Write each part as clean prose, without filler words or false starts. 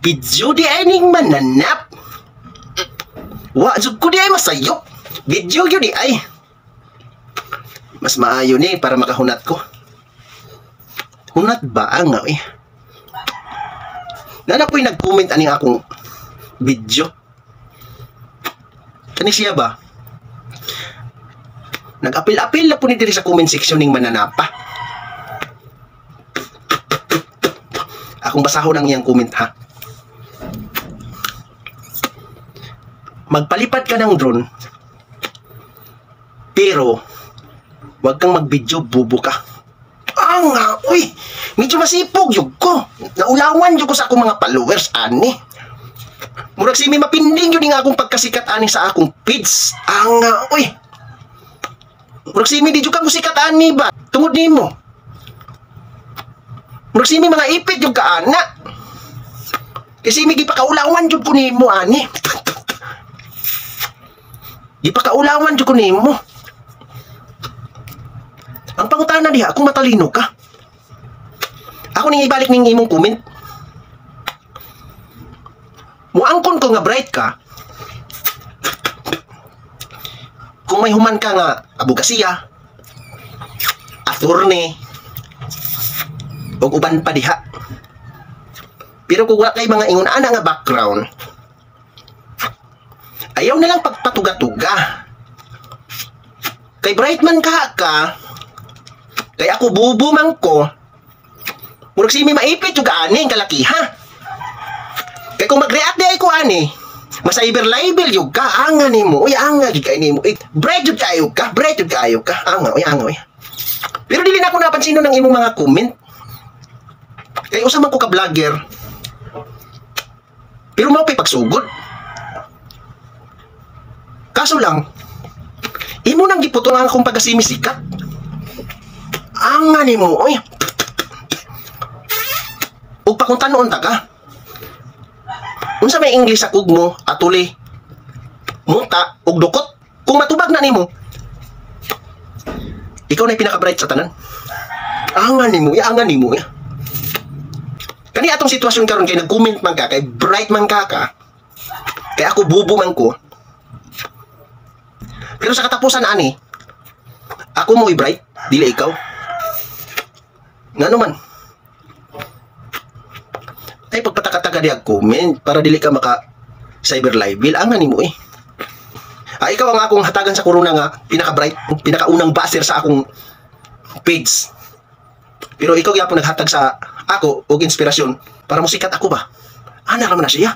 Video di ay ning mananap. Wa jud ko di ay masayop. Video gyud di ay. Mas maayo ni para makahunat ko. Hunat ba ang eh? Nana po'y nag-comment aning akong video. Kani siya ba? Nag-apil-apil na po ni diri sa comment section ning mananapa. Akong basahon ang iyang comment ha. Magpalipad ka ng drone, pero wag kang mag-video, bubo ka. Ah nga, uy, medyo masipog yug ko. Naulawan yug ko sa akong mga followers, ani. Murag si may mapinding yun nga akong pagkasikat ani sa akong feeds. Ah nga, uy. Murag si may di jud ka musikat ani ba? Tungod nimo. Murag si may mga ipit yug ka ana. Kasi may gipakaulawan jud ko nimo ani. Gipakaulawan jud ko nimo. Ang pangutana diha, kung matalino ka. Ako ning ibalik ning imong comment. Muangkon ko nga bright ka. Kung may human ka nga abogasiya, attorney, ug uban pa diha. Pero kung wala kay mga ingon ana nga background, ayaw na lang pagpatuga-tuga. Kay bright man ka ka, kay ako bubo man ko, murag si may maipit yung ani ang kalakiha. Kay kung mag-react di ay ko ani, mas cyber libel yung ka, anga nimo, uy anga gid kay nimo. Eh, bright jud kaayo ka, bright jud kaayo ka, anga, uy anga, uy. Pero dili na ako napansin ng imong mga comment. Kay usa man ko ka vlogger. Pero mao pay pagsugod. Kaso lang, imo nang giputong ang akong pagkasimisikat. Anga nimo, oy. Ug pakuntanon ta ka. Unsa may English sa kugmo, atuli, muta, ug dukot. Kung matubag na nimo, ikaw na pinaka-bright sa tanan. Anga nimo, anga nimo. Ya. Kani atong sitwasyon karon kay nag-comment man ka, kay bright man ka ka, kay ako bubo man ko. Pero sa katapusan ani, ako mo'y bright, dili ikaw. Ngano man? Ay pagpatakataka diha comment para dili ka maka cyber libel ang nimo eh. Ah, ikaw ang akong hatagan sa corona nga pinaka-bright, pinakaunang baser sa akong page. Pero ikaw gyapon naghatag sa ako og inspirasyon para mosikat ako ba. Ana ra man na siya.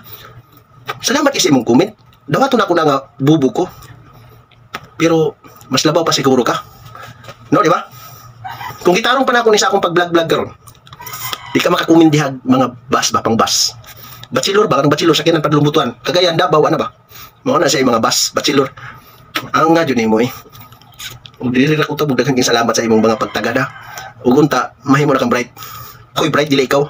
Salamat kay sa imong comment. Dawaton ako na nga bubo ko. Pero mas labaw pa siguro ka. No, di ba? Kung gitarong pa na ako ni sa akong pag-vlog-vlog karon, di ka makakumin dihag mga bus ba, pang bus. Bachelor ba? Kanang bachelor sa kinan padlumutuan. Cagayan, Davao, ano ba? Mao na siya yung mga bus, bachelor. Ang nga dyan mo eh. Ug dili ra ko tabog, daghan kayong salamat sa imong mga pagtagada. Ug unta, mahimo na kang bright. Ako'y bright, dili ikaw.